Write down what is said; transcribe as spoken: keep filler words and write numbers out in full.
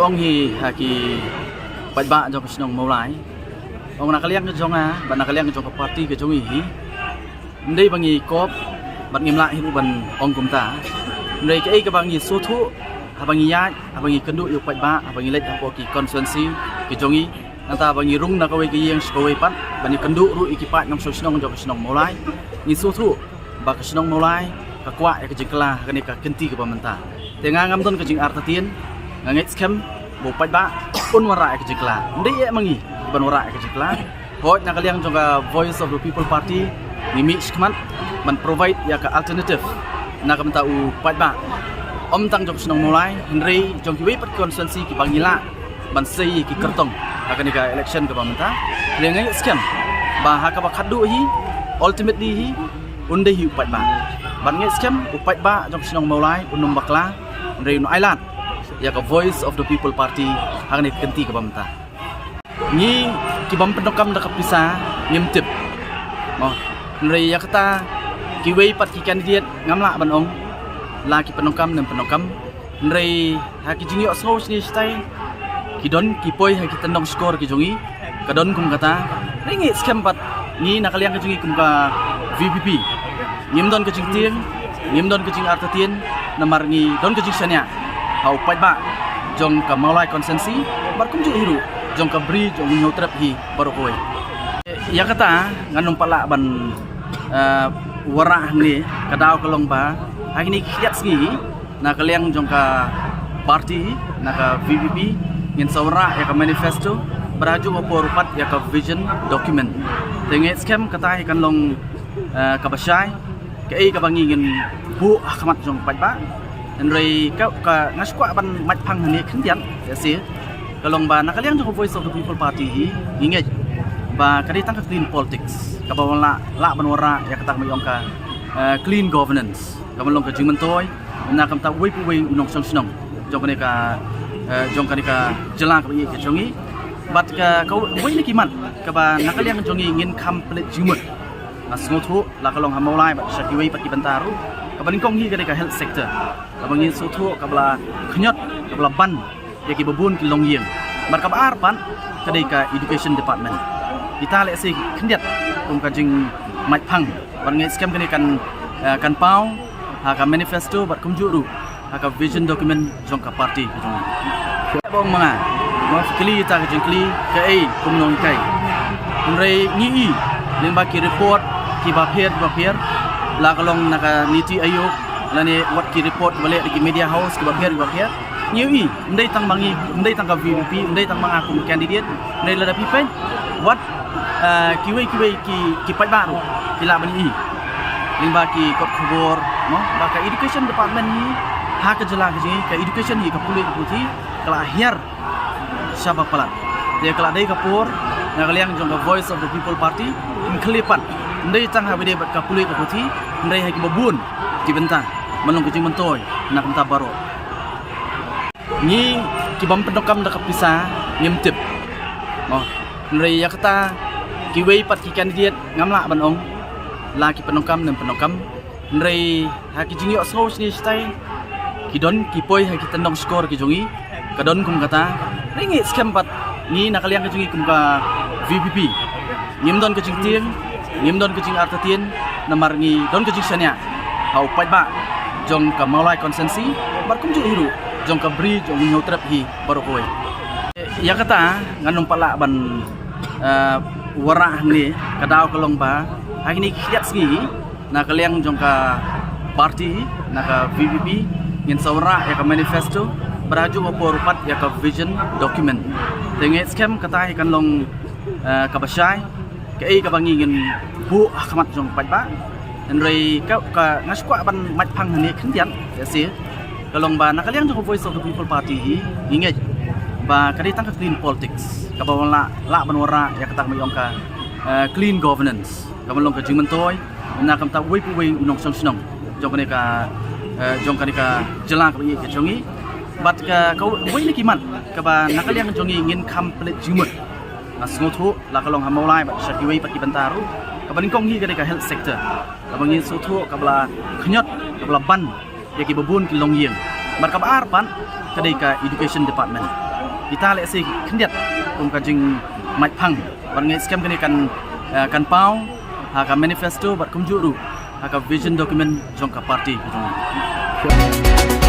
Ong hi ha ki paidbah jong ka shnong Mawlai. Ong na ka liang ka jong nga, bad na ka liang ka jong ka party ka jong i hi. Ndei ba ngi kop, bad ngim lah hi ruh ban ong kumta. Ndei kaei kaba ngi sngewthuh, haba ngi ïaid, haba ngi kynduh ïa u paidbah, haba ngi leit hapoh ki constituency ka jong i. Nangta ba ngi rung na kawei ka ïing sha kawei pat, ba ngi kynduh ruh ïa ki paid nongshong shnong jong ka shnong Mawlai. Ngi sngewthuh ba ka shnong Mawlai ka kwah ïa ka jingkylla ha kane ka kynti kaba mynta. Te nga ngam don ka jingartatien, nga ngeit skhem ba u paidbah un wanrah ïa ka jingkylla. Ndei eh ma ngi ban wanrah ïa ka jingkylla. Hooid na ka liang jong ka Voice of the People Party ngi mih shakhmat ban provide ïa ka alternative na ka bynta u paidbah. Ym tang jong ka shnong Mawlai, hynrei jong kiwei pat ki constituency kiba ngi lah ban sei ïa ki kyrtong ha kane ka election kaba mynta. Hynrei nga ngeit skhem ba ha kaba khatduh hi, ultimately hi, un dei hi u paidbah. Bad nga ngeit skhem u paidbah jong ka shnong Mawlai un ym bakla, hynrei un ailad ïa ka Voice of the People Party ha kane ka kynti kaba mynta. Ngi ki bym pyndonkam da ka pisa ngim tip. Mo, hynrei ïa kata kiwei pat ki candidate ngam lah ban ong la ki pyndonkam ne ym pyndonkam. Hynrei ha ki jingïohsngew shane shatai, ki don ki poi ha ki tyndong shkor ki jong i, ka don kum kata. Hynrei ngi skhem pat, ngi na ka liang ka jong i kum ka V P P, ngim don ka jingtieng, ngim don ka jingartatien, namar ngi don ka jingshaniah ha u paidbah jong ka Mawlai constituency, bad kumjuh hi ruh jong ka Bri jong u Hynñiewtrep hi baroh kawei. Ïa kata ngan ym pat lah ban, eh, wanrah hangne, ka daw ka long ba ha kine ki khyndiat sngi na ka liang jong ka party, na ka V P P, ngin sa wanrah ïa ka manifesto, bad ha kajuh ka por pat ïa ka vision document. Te nga ngeit skhem kata hi kan long, eh, kaba shai, kaei kaba ngi ngin buh ha khmat jong u paidbah. Hynrei ka, ka nga sngewkwah ban mait phang hangne khyndiat, ïa se. Ka long ba na ka liang jong ka Voice of the People Party hi, ngi ngeit ba ka dei tang ka clean politics, kaba wan lah, lah ban wanrah ïa kata kaba ngi ong ka, eh, clean governance, kaba long ka jingmyntoi na ka bynta uwei pa uwei u nongshong shnong jong kane ka, eh, jong kane ka jylla kaba ïeit ka jong i. Bad ka, kawei na ki mat kaba na ka liang jong i ngin kham pynleit jingmut. Nga sngewthuh la ka long ha Mawlai bad sha kiwei pat ki bynta ruh, kaba nyngkong hi ka dei ka health sector, kaba ngi sngewthuh kaba la khñiot, kaba la ban ïa kiba bun ki longïing. Bad kaba ar pat ka dei ka education department. Kita lehse khyndiat kum ka jingmait phang. Bad nga ngeit skhem kane kan, eh, kan paw ha ka manifesto bad kumjuh ruh ha ka vision document jong ka party ka jong ngi. Ba ong ma nga, ma phi kylli ïa ta ka jingkylli kaei kum nonghikai. Hynrei ngi i lyngba ki report kiba pher kiba pher, la ka long na ka NITI Aayog lane wat ki report kiba leh da ki media house kiba pher kiba pher. Ngi i, ym dei tang ma ngi, ym dei tang ka V P P, ym dei tang ma nga kum candidate, hynrei lada phi peit wat, eh, kiwei kiwei ki, ki paidbah ruh ki lah ban i lyngba ki kot khubor, mo, ba ka education department hi ha ka jylla ka jong ngi, ka education hi, ka pule ka puthi ka la hiar shaba palat. Te ka la dei ka por na ka liang jong ka Voice of the People Party, ngin khlieh pat, ym dei tang ha ba dei bad ka pule ka puthi, hynrei ha kiba bun ki bynta, ban long ka jingmyntoi na ka bynta baroh. Ngi ki bym pyndonkam da ka pisa ngim tip. Mo, hynrei ïa kata kiwei pat ki candidate ngam lah ban ong la ki pyndonkam ne ym pyndonkam. Hynrei ha ki jingïohsngew shane shatai, ki don ki poi ha ki tyndong shkor ki jong i, ka don kum kata. Hynrei ngi skhem pat, ngi na ka liang ka jong i kum ka V P P, ngim don ka jingtieng, ngim don ka jingartatien, namar ngi don ka jingshaniah ha u paidbah jong ka Mawlai constituency bad kumjuh hi ruh jong ka Bri jong u Hynñiewtrep hi baroh kawei. Ïa kata ngan ym pat lah ban, eh, wanrah hangne, ka daw ka long ba ha kine ki khyndiat sngi na ka liang jong ka party, na ka V P P, ngin sa wanrah ïa ka manifesto, bad ha kajuh ka por pat ïa ka vision document. Te nga ngeit skhem kata hi kan long, eh, kaba shai, kaei kaba ngi ngin buh ha khmat jong u paidbah. Hynrei ka, ka nga sngewkwah ban mait phang hangne khyndiat, ïa se. Ka long ba na ka liang jong ka Voice of the People Party hi, ngi ngeit ba ka dei tang ka clean politics, kaba wan lah, lah ban wanrah ïa kata kaba ngi ong ka, eh, clean governance, kaba long ka jingmyntoi na ka bynta uwei pa uwei u nongshong shnong jong kane ka, eh, jong kane ka jylla kaba ïeit ka jong i. Bad ka, kawei na ki mat kaba na ka liang jong i ngin kham pynleit jingmut. Nga sngewthuh la ka long ha Mawlai bad sha kiwei pat ki bynta ruh, kaba nyngkong hi ka dei ka health sector, kaba ngi sngewthuh kaba la khñiot, kaba la ban ïa kiba bun ki longïing. Bad kaba ar pat ka dei ka education department. Kita lehse khyndiat kum ka jingmait phang. Bad nga ngeit skhem kane kan, eh, kan paw ha ka manifesto bad kumjuh ruh ha ka vision document jong ka party jong ngi.